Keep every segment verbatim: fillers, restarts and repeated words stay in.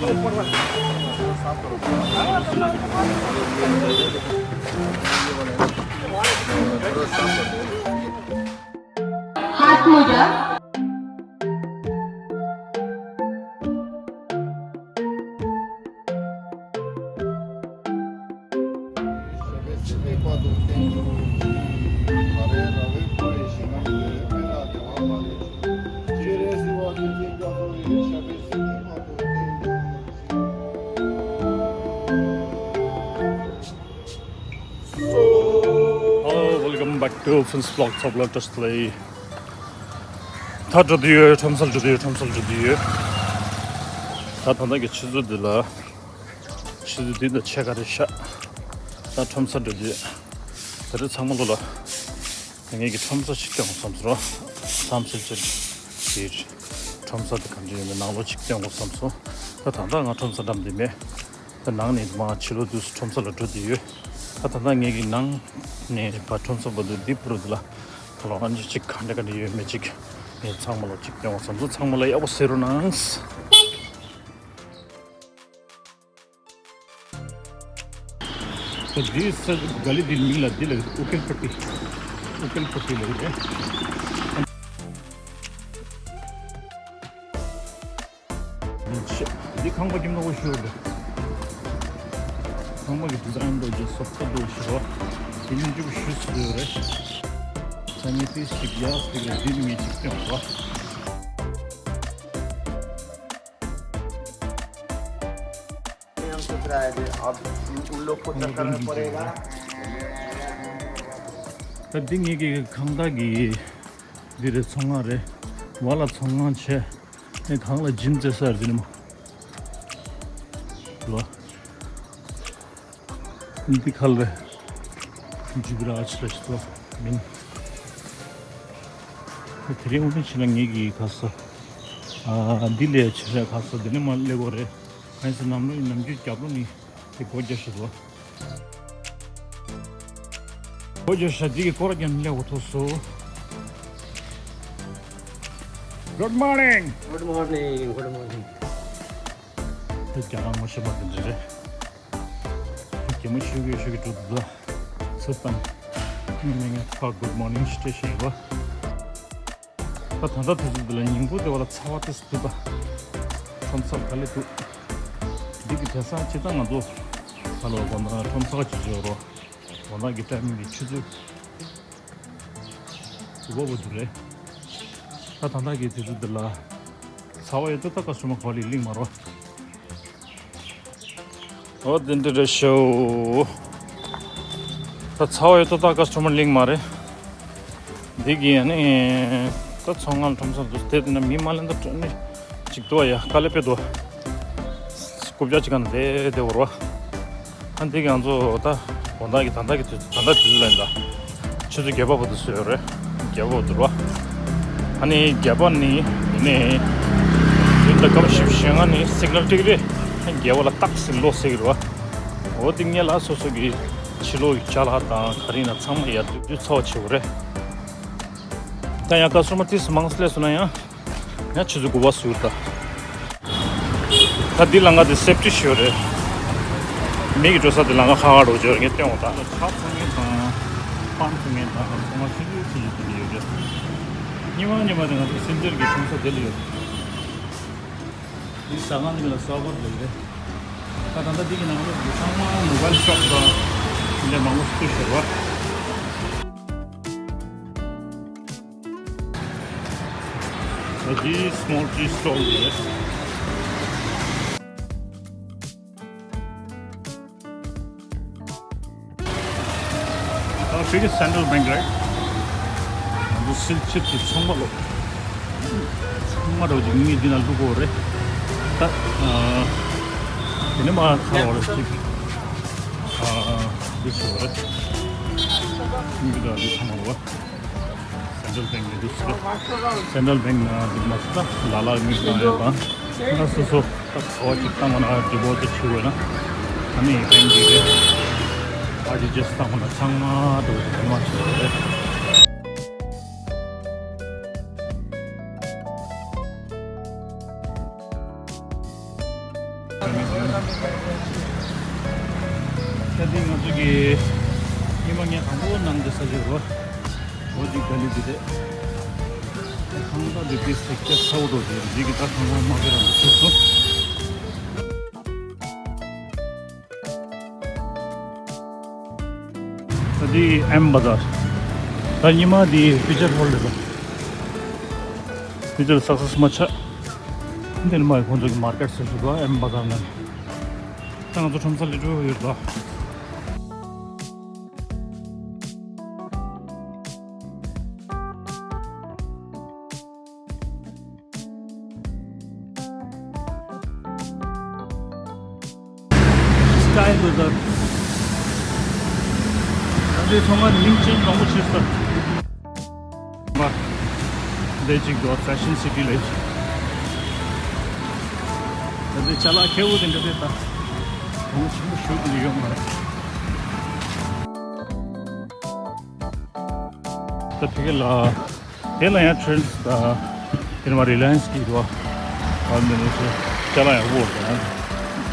हात मोजा। Hello, welcome back to Finn's Vlog. ཚོགས་ལ་བཀྲ་ཤིས་བདེ་ལེགས། ད་འགྲོ་དུས་ཡོད། ཁྲོམ་སར་འགྲོ་དུས་ཡོད། ཁྲོམ་སར་འགྲོ་དུས་ཡོད། ད་ད་ལྟ་གི་ཆུ་ཚོད་འདི་ལ། ཆུ་ཚོད་འདི་དང་ཕྱེད་ཀ་རེད་ཤག་ད་ཁྲོམ་སར་འགྲོ་དུས། ད་རེས་ཚང་མ་ལོ་ལ། ངེད་ཀྱི་ཁྲོམ་ས་ཞིག་སྟོན་དགོས་བསམ་སོང་། བསམ་ཚུལ་ཅིག་ཡིན། ཁྲོམ་ས་དེ་ག་འདྲ་ཡོད་མེད་ནང་ལོགས་ཅིག་སྟོན་དགོས་བསམ་སོང་། ད་ད་ལྟ་ང་ཁྲོམ་ས་འགྲམ་དེ་མེད། ད་ནང་ནས་མར་ཕྱི་ལོགས་དུས་སུ་ཁྲོམ་ས་ལ་འགྲོ་དུས་ཡོད། ད་ད་ལྟ་ངེད་ཀྱི་ནང་ནས་ཕར་ཁྲོམ་ས་བར་དུ་འདི་བར་དུ་ལ། ད་ལོ་ཨ་ནི་ཅིག་ག་འདྲ་ག་འདྲ་ཡོད་མེད་ཅིག་ངས་ཚང་མ་ལོ་ཅིག་སྟོན་དགོས་བསམ་སོང་། ཚང་མ་ལ་ཡག་པོ་གཟིགས་རོགས་གནང་། ད་འདི་ས་ག་ལེ་འདི་མིང་ལ་འདི་ལ་ཨུ་ཀེལ་པ་ཏི། ཨུ་ཀེལ་པ་ཏི་ལ་རེད། འདི་ཁང་པ་ཀྱི་ནོ་ཤོར་འདུག་ཁང་པ་གི་ཌི་ཛའིན་འདུག་ཅེས་སོགས་པ་འདུག་ཤོར་བ། དེ་ནི་འཇུག་ཤུ་སུ་རེད། ས་ནི་ཏིས་ཅིག་ཡག་ཟིག་རེད། འདི་མི་ཅིག་སྟོན་པ། नियम से फिर आए थे। अब उन लोग को चक्कर में पड़ेगा। ད་འདི་ངེད་ཀྱི་ཁང་བདག་གི་འདི་རེད། ཚོང་ཁང་རེད། བ་ལ་ཚོང་ཁང་བྱས། ཨེ་གང་ལ་ཇིམ་རྩེ་ས་རེད་འདི་ནི་མོ། ལོ། འདི་ཁ་ལ་རེད། འཇིག་ར་ཨ་ཆི་ར་ཤི་ཏོ་མིན། དེ་རིང་དངོས་གནས་བྱས་ན་ངེད་ཀྱི་ཁ་ས། ཨ་འདི་ལས་ཆེ་ར་ཁ་ས་འདི་ནི་མ་སླེབས་གོ་རེད། གང་ཡིན་ཟེར་ནམ་ལོ་ཡིན་ནམ་རྒྱུན་རྒྱབ་ལོ་ནི་དེ་སྒོ་རྒྱག་ཤི་ཏོ། སྒོ་རྒྱག་ཤ་འདི་གི་སྐོར་རྒྱབ་ནི་སླེབས་གོ་ཐུག་སོ། Good morning. Good morning. Good morning. དེ་རྒྱ་ནག་མ་ཤེས་པ་དེ་འདྲ་རེད། རྒྱ་མ་ཤུ་གི་ཤུ་གི་འགྲོ་འདུག་ལ། ཚུར་བཏང་། ངས་ངས་ཕ་good morning་སྤྲད་ཤེས་པ། ད་ད་ལྟ་དུས་ཚོད་འདི་ལ་ཉིན་གུང་དེ་བ་ལ་ཚ་བ་དེ་སུ་ད། ཁྲོམ་སར་ག་ལེ་འདུག་འདི་གི་དེང་སང་ཇི་ལྟར་ང་ཚོ་ཧ་ལོ་དགོང་དག་ཁྲོམ་སར་ཅི་བྱེད་རོགས། དགོང་དག་གི་ཊའི་མིང་གི་ཆུ་ཚོད་དགུ་པ་བར་དུ་རེད། ད་ད་ལྟ་གི་དུས་ཚོད་འདི་ལ་ཚ་བ་ཡོད་ཏོ་ད་ཀ་སུ་མ་གོ་ལི་ལིང་མ་རོ། ཨོ་དེ་འདྲ་རེད་ཤོ། ད་ཚ་བ་ཡོད་ཏོ་ད་ཀ་སུ་མ་ལིང་མ་རེད། འདི་གི་ཡ་ནི་ད་ཚོང་ཁང་ཁྲོམ་སར་འདུག་དེ་ན་མི་མ་ལེན་ད་ནི་ཅིག་ཏུ་བ་ཡ་དཀའ་ལས་དཔེ་འདུག་རྐུབ་བཀྱག་ཅིག་ག་ན་དེ་དེ་བོར་བ། ཨ་འདི་གི་ང་ཚོ་ད་དགོང་དག་གི་ད་ལྟ་གི་དུས་ད་ལྟ་དུས་ཚོད་ལ་ཡིན་ད། ཆུ་ཚོད་བརྒྱད་པ་བར་དུ་བཟོས་ཡོད་རེད། བརྒྱད་པ་བར་དུ་རེད་བ། ཨ་ནི་བརྒྱད་པ་ནི་ཡིན་ནའི་ཡིན་ད་སྐབས་བཞི་བཅུ་ཞེ་ལྔ་ནི་སིག་ནལ་ཏིག་རེད། ཨ་བརྒྱད་པ་ལ་ཏག་སེ་ལོག་སེ་གི་རེད་བ། འོ་དེ་ངས་ལ་སོ་སོ་གི་ཕྱི་ལོགས་ཀྱི་ཅ་ལག་དང་ག་རེ་ཡིན་ན་ཚང་མ་ཡར་དུས་དུས་ཚོགས་བྱེད་དགོས་རེད། ད་ཡང་ཀ་སུ་མ་ཏིས་མང་སླེབས་སོང་ན་ཡང་། ཡང་ཆུ་ཚོད་དགུ་པ་ཟུར་ད། ད་འདི་ལམ་ཁ་འདི་སེབ་ཊི་ཤོར་རེད། མི་གི་འགྲོ་ས་འདི་ལམ་ཁ་ཁ་ཁ་འགྲོ་ཆོག་ངས་སྟོན་འོང་ད། ཆ་ཚང་ངེས་དང་། པང་ཚང་ངེས་དང་ཚང་མ་ཆུ་ཚོད་ཆུ་ཚོད་འདི་ཡོད་རེད། ཉི་མ་ཉི་མ་དེ་ང་ཚོ་སེམས་ཚོར་གྱི་ཁྲོམ་ས་དེ་ལ་ཡོད། འདི་ཟ་ཁང་འདི་ལ་སོགས་པར་ལས་རེད། ད་ད་ལྟ་འདི་གི་ནང་ལོགས་འདི་ཚང་མ་མོ་བལ་ཤོབ་དང་འདི་མང་པོ་ཞིག་ཤོར་བ། ད་ཅི་སི་མོལ་ཊི་སི་ཊོལ་རེད། ད་ཕ་གི་སེན་ཊྲལ་བེང་ཀི་རེད། ང་ཚོ་སིལ་ཆར་གྱི་ཚོང་པ་ལོ། ཚང་མ་རོ་ཅིག་ངས་འདི་ན་བླུག་གོ་རེད། ད་དེ་ནས་མ་ཁ་བ་རེད་ཅིག་འདི་ཞུ་བ་རེད། འདི་ག་འདི་ཚང་མ་རོ། སེན་ཊྲལ་བེང་ཀི་འདུག་ཟེར། སེན་ཊྲལ་བེང་ཀི་ནང་འདུག་མ་ཟད་ལ་ལ་མི་གང་ཡོད་དང་ང་སོ་སོ་ད་ག་བ་ཅིག་བཏང་བ་ན་ཌི་པོ་ཛིཊ་བྱེད་དགོས་ན་ཨ་ནི་བེང་ཀི་རེད། ཨར་ཊི་ཇི་ཨེསི་བཏང་བ་ན་ཚང་མ་འགྲོ་དུས་མ་བྱེད་དགོས་རེད། ད་འདི་ང་ཚོ་གི་ཉི་མ་ངས་དང་པོ་ནང་དེ་ས་ཆ་རོ། འོ་འདི་ག་ལི་འདི་རེད། ཁང་པ་འདི་དེ་སེ་ཀྱ་ཚ་བོ་འགྲོ་དེ་འདི་གི་ད་ཁང་པ་མ་གི་རང་དུ་ཚུད་སོང་། ད་འདི་ཨེམ་བ་ཛར། ད་ཉི་མ་འདི་ཕི་ཅར་ཧོལ་རེད་པ། ཕི་ཅར་སག་སེ་སི་མ་ཆགས། འདི་ནི་མ་ཁོང་ཚོ་གི་མར་ཀེཊ་ཟེར་ཞུ་གོ་ཨེམ་བ་ཛར་ནང་། ད་ང་ཚོ་ཁྲོམ་ས་ལི་ཀྲུ་ཡོད་ལ། སི་ཊལ་བ་ཛར། ད་འདི་ཚང་མ་མིང་ཅན་མང་པོ་ཕྱེས་སོང་། མ། འདི་གཅིག་འདུག་ཧྥེ་ཤན་སི་ཊི་ལབ་ཀྱི། ད་འདི་ཅ་ལག་ཁྱེའུ་དེ་འདྲ་དེ་ད། གོང་ཆེན་པོ་ཞུ་གི་ཡོད་མ་རེད། ད་ཕ་གི་ལ། དེ་ལ་ཡང་ཁྲེན་སི་དང་། དེ་ནས་མ་རི་ལ་ཡན་སི་གི་འདུག་ཨ་འདི་ནས་ཅ་ལག་ཡག་པོ་འདུག་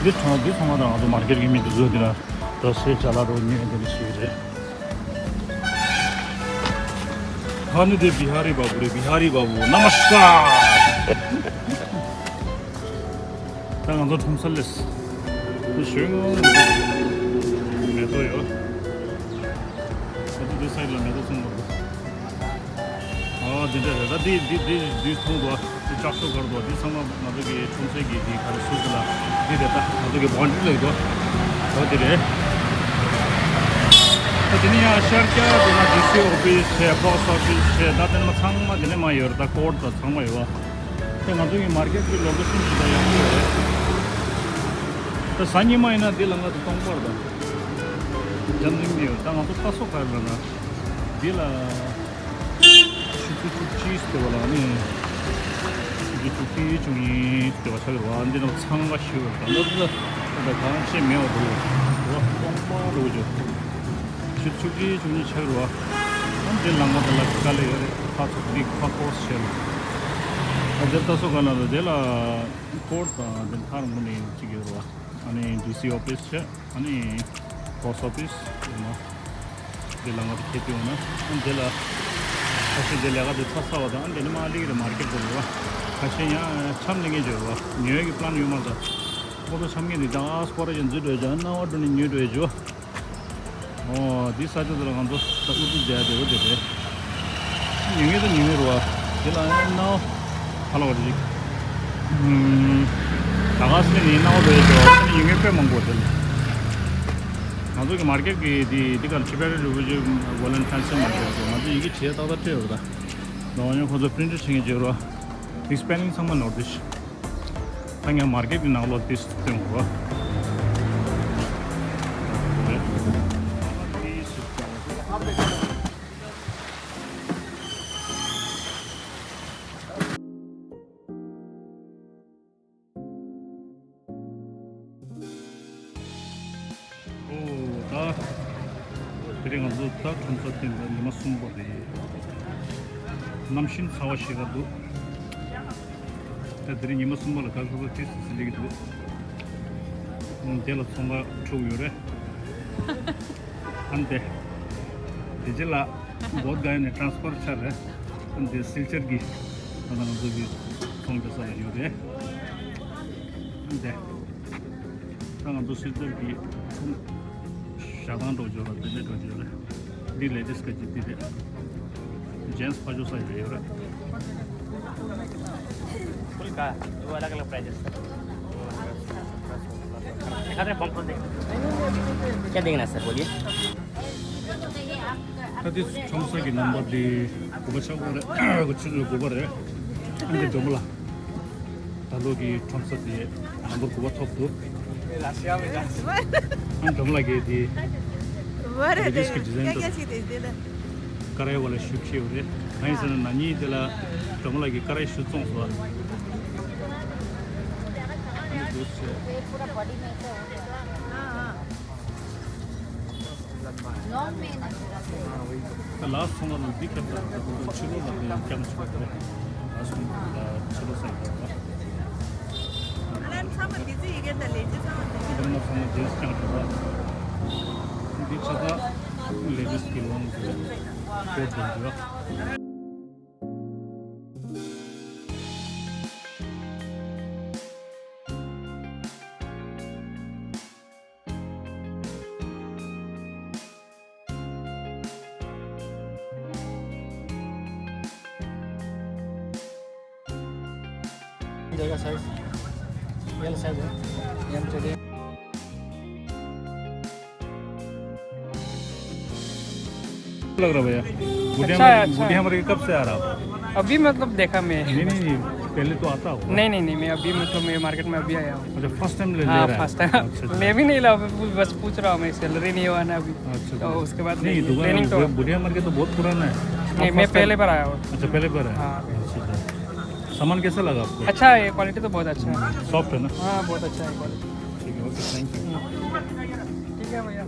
འདི་ཚང་འདི་ཚང་མ་དང་ང་ཚོ་མར་ཀེཊ་གི་མི་འདི་ཚོ་འདི་ན་ད་སའི་ཅ་ལག་རོ་ཉོས་འདི་ནས་ཞིག་རེད། ཧ་ནི་དེ་བི་ཧ་རི་བ་བུ་རེད། བི་ཧ་རི་བ་བུ། ན་མ་སྐར། ད་ང་ཚོ་ཁྲོམ་ས་སླེབས། འདི་ཞོལ་ངོ་མེ་ཏོག་ཡོད། ང་ཚོ་འདི་སའི་ལ་མེ་ཏོག་ཚོང་དགོས། ཨ་འདི་འདྲ་རེད། ད་འདི་འདི་འདི་འདི་མཐོང་དགོས། འདི་ལྕགས་ཤོག་དཀར་དགོས། འདི་ཚང་མ་ང་ཚོ་གི་ཁྲོམ་སའི་གི་འདི་ག་རེ་སུ་ཟེར་ལ་འདི་རེད། ད་ང་ཚོ་གི་བོན་ཌ་རི་ལ་ཡོད་དགོས། ཨོ་འདི་རེད། ད་དེ་ནས་ཡང་ཤར་རྒྱག་དེ་ན་ཌི་སི་ཨོ་ཕི་སི་བྱས། པོ་སི་ཊི་ཨོ་ཕི་སི་བྱས། ད་དེ་ནས་མ་ཚང་མ་དེ་ནས་མ་ཡོད་རེད། ད་ཀོར་ཊ་ད་ཚང་མ་ཡོད་པ། དེ་ང་ཚོ་གི་མར་ཀེཊ་གི་ལོ་ཀེ་ཤན་ཞིག་ད་ཡག་པོ་ཡོད་རེད། ད་གཟའ་ཉི་མ་ཡིན་ན་འདི་ལ་ང་ཚོ་སྟོང་པར་དང་འཇམ་འཛིང་མི་ཡོད། ད་ང་ཚོ་ལྟ་སོ་ག་རེ་ལ་ན་འདི་ལ་ཆུ་ཚོད་བཅུ་གཅིག་ཟེར་བ་ལ་ནི། ཆུ་ཚོད་བཅུ་གཅིག་བཅུ་གཉིས་ཟེར་བ་ཆགས་ཡོད་པ། འདི་ལ་ཚང་མ་ཞུ་བ་དང་ད་ད་ད་གང་ཅི་མེད་པ་འདུག་ད་སྟོང་པར་འགྲོ་གི་འདུག་ཆུ་ཚོད་བཅུ་གཅིག་བཅུ་གཉིས་ཆགས་རེད་པ། ཨ་འདི་ལ་ང་ཚོ་ལ་དཀའ་ལས་ཡོད་རེད། ཁ་ཚོ་འདི་ཁ་ཀོར་སི་བྱས་ལ། ཨ་འདིར་ལྟ་སོ་ག་ལ་ལ་དེ་ལ་ཀོར་ཊ་དང་དེ་ཁར་ངོ་ནས་གཅིག་ཡོད་རེད་པ། ཨ་ནི་ཌི་སི་ཨོ་ཕི་སི་བྱས། ཨ་ནི་པོ་སི་ཊི་ཨོ་ཕི་སི་ཡོད་ན། འདི་ལ་ང་ཚོ་ཁྱེད་ཀྱི་འོང་ན། ཨ་འདི་ལ་ཁ་ཤས་འདི་ལས་ཀ་འདི་ཚར་ཚར་བ་དང་། ཨ་འདི་ནི་མ་ལིག་རེད། མར་ཀེཊ་དེ་རེད་པ། ཁ་ཤས་ཡང་འཆམ་ལེན་མཁན་ཅིག་ཡོད་རེད་པ། ཉོ་ཡག་གི་པི་ལན་ཡོད་མ་རེད། ད་ཁོ་ཚོ་འཆམ་མཁན་འདི་ད་ཨ་སྐོར་ར་ཅིག་འཛུལ་འགྲོ་ཅིག་སྣང་བ་འགྲོ་ནས་ཉོས་འགྲོ་ཡག་ཅིག་པ། ཨོ་འདི་ས་ཆ་འདི་ལ་ང་ཚོ་ད་ཨུ་ཚུགས་རྒྱག་ཡག་དེ་བོ་དེ་རེད། ཉོ་མཁན་ཚོ་ཉོ་གི་རེད་པ། དེ་ལ་ཨ་ནི་སྣང་བ་ཧ་ལ་བ་རེད་ཅིག་ད་ག་སེ་ནས་སྣང་བ་འགྲོ་ཡག་ཅིག་པ། ཨ་ནི་ཉོ་མཁན་དཔེ་མང་པོ་དེ་ལ། ང་ཚོ་གི་མར་ཀེཊ་གི་དེ་དེ་ག་ལ་ཊི་བེ་ཊན་རི་ཕུ་ཇི་ཝོ་ལན་ཕེན་སིང་མར་ཀེཊ་རེད། ང་ཚོ་ཡི་གེ་བྲིས་ཏག་ཏག་སྤྲད་ཡོད་རེད། ད་ང་ཚོ་ཁོ་ཚོ་པི་རིན་ཊ་བྱེད་མཁན་ཅིག་རེད་པ། དེ་སི་པེ་ལིང་ཚང་མ་ནོར་ཏེ་ཤི། ད་ངས་མར་ཀེཊ་གི་ནང་ལོགས་དེ་སྟོན་དགོས། ཨོ། ད་དེ་རིང་ང་ཚོ་ད་ཁྲོམ་ས་དེ་འདྲ་ཉི་མ་གསུམ་པ་རེད། གནམ་གཤིས་ཚ་བ་ཞེ་དྲག་འདུག་ད་དེ་རིང་ཉི་མ་གསུམ་པ་ལ་ད་ཁོ་ཚོ་ཏོག་ཙམ་སླེབས་ཀྱི་འདུག་ཨང་། དེ་ལ་ཚོང་ཁང་འཁྲུག་ཡོད་རེད། ཨ་ནི་དེ་དེ་རྗེས་ལ་བོད་ག་ནས་ཊེ་རན་སི་ཕར་ཆགས་རེད། ཨ་ནི་དེ་སིལ་ཆར་གྱི་ད་ལྟ་ང་ཚོ་གི་ཚོང་རྒྱག་ས་ལ་ཡོད་རེད། ཨ་ནི་དེ་ད་ང་ཚོ་སིལ་ཆར་གྱི་ཚོང་ཞག་དང་འགྲོ་འཇོག་ལ་དེ་འདྲ་འགྲོ་འཇོག་རེད། འདི་ལེ་ཌི་སི་ག་ཅིག་འདི་རེད། ཇེན་སི་ཕ་ཇོ་ས་ཡོད་རེད། फुल का, वो अलग अलग प्राइस है सर। क्या देखना है सर, बोलिए। ད་དེ་ཁྲོམ་ས་གི་ནམ་བར་དེ་དགུ་པ་ཆགས་པ་རེད། ཆུ་ཚོད་དགུ་པ་རེད། ཨ་ནི་འགྲོ་མ་ལ། ད་ལོ་གི་ཁྲོམ་ས་དེ་ནམ་བར་དགུ་པ་ཐོབ་འདུག་ཨ་ནི་སྒྲོལ་མ་ལགས་ཀྱིས་དེ་རི་ཌིས་ཀྱི་ཌི་ཛའིན་དང་ཀ་རའི་བ་ལ་ཞུ་ཁྱེར་ཡོད་རེད། གང་ཡིན་ཟེར་ན་ན་ནིང་དེ་ལ་སྒྲོལ་མ་ལགས་ཀྱིས་ཀ་རའི་ཤུ་བཙོངས་སོང་། ཨ་ནི་འདུག་ཟེར། ད་ལགས་སོང་ང་ལ་འདི་ཁྱབ་ད་ད་ཁོ་ཚོ་ཕྱི་ལོགས་ལ་དེ་ཡང་རྐྱང་ཆུ་བ་དེ་ལགས་སོང་ང་ལ་ཕྱི་ལོགས་ས་ཡི་ད་ད། Some of these you get the latest one. Then some of this kind of, འདི་ཆ་ཚང་ལེ་བིས་ཀྱི་ལོན་གྱི་ཀོ་ཊི་འདུག་ཡ། जगह साइज एल साइज है, एम चाहिए। लग रहा है भैया? बुढ़िया अच्छा है, मर-, अच्छा बुढ़िया है। मर के कब से आ रहा आप? अभी मतलब देखा मैं। नहीं, नहीं, नहीं, पहले तो आता होगा। नहीं, नहीं, नहीं, मैं अभी मतलब मैं मार्केट में अभी आया हूँ। अच्छा, फर्स्ट टाइम ले, ले हाँ, रहा है? First time. अच्छा, अच्छा। मैं भी नहीं ला, अभी बस पूछ रहा हूँ मैं, सैलरी नहीं हुआ ना अभी। अच्छा, तो अच्छा। उसके बाद नहीं, लेंगे। दुकान ट्रेनिंग तो वो बुढ़िया मर के तो बहुत पुराना है। नहीं, आप मैं फर्स्ट टाइम पहले बार आया हूँ। अच्छा, पहले बार आया। हाँ। अच्छा, अच्छा। सामान कैसा लगा आपको? अच्छा है, क्वालिटी तो बहुत अच्छा है। सॉफ्ट है ना? हाँ, बहुत अच्छा है क्वालिटी। ठीक है, ओके, थैंक यू। ठीक है भैया।